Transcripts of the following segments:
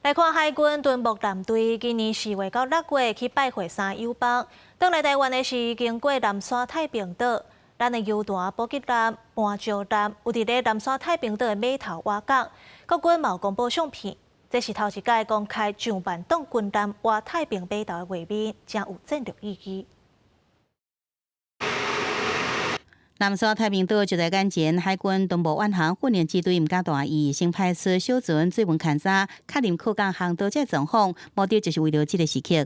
來看海軍敦睦艦隊今年4月到6月去拜會三友邦，轉來台灣的是經過南沙太平島，咱的遊船補給艦、絆石艦有佇咧南沙太平島的碼頭倚港，國軍嘛有公布相片，這是頭一擺公開上萬噸軍艦倚太平碼頭的畫面，誠有戰略意義。南沙太平島就在眼前，海軍敦睦遠航訓練支隊毋敢大意，先派出小船水文勘查，確認靠港航道這狀況，目的就是為了這个時刻。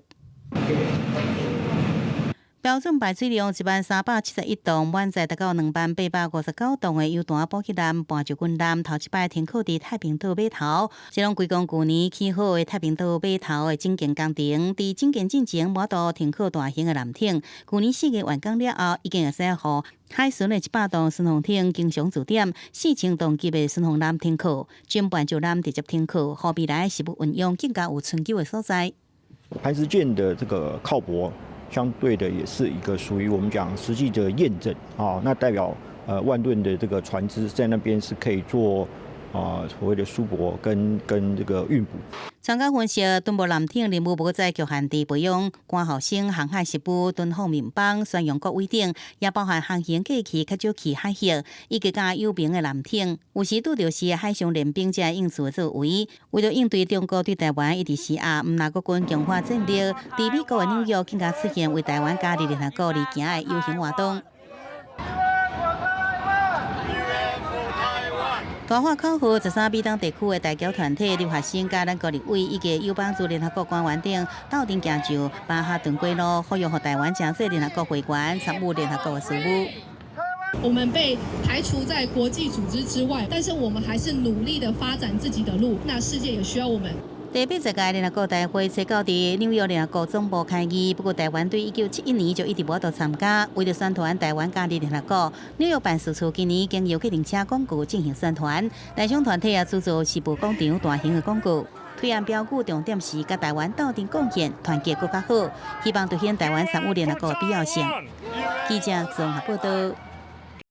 標準排水量10,371噸，滿載達到20,859噸的遊船補給艦、絆石軍艦，頭一擺停靠佇太平島碼頭。這攏歸功舊年起好的太平島碼頭的整建工程，佇整建進前無度停靠大型的艦艇。舊年4月完工了後，已經會使予海巡的100噸巡防艇經常駐點，4000噸級的巡防艦停靠，將絆石艦直接停靠，予未來食物運用更加有春秋的所在。磐石艦的這個靠泊，相對的也是一個屬於我們講實際的驗證啊，那代表萬噸的這個船隻在那邊是可以做啊所謂的輸駁跟這個運補。專家分析，敦睦艦艇任務無再局限佇培養官校生航海實務、敦厚民邦、宣揚國威等，也包含航行過去較少去海域，以及較有名的艦艇，有時拄著是海上練兵這應付作為。為著應對中國對台灣一直施壓，毋但國軍強化戰力，佇美國的紐約更加出現為台灣加入聯合國而行的遊行活動。大喊口號，13美東地區的台僑團體、留學生佮咱國立委以及友邦駐聯合國官員等，鬥陣行上曼哈頓街路，呼籲予台灣成做聯合國會員，參與聯合國的事務。我們被排除在國際組織之外，但是我們還是努力的發展自己的路。那世界也需要我們。第80屆聯合國大會初九佇紐約聯合國總部開議，不過台灣對1971年就一直無度參加。為著宣傳台灣加入聯合國，紐約辦事處今年經由計程車廣告進行宣傳，台商團體也製作時報廣場大型的廣告。推案標語重點是佮台灣鬥陣貢獻，團結閣較好，希望凸顯台灣參與聯合國的必要性。記者綜合報道。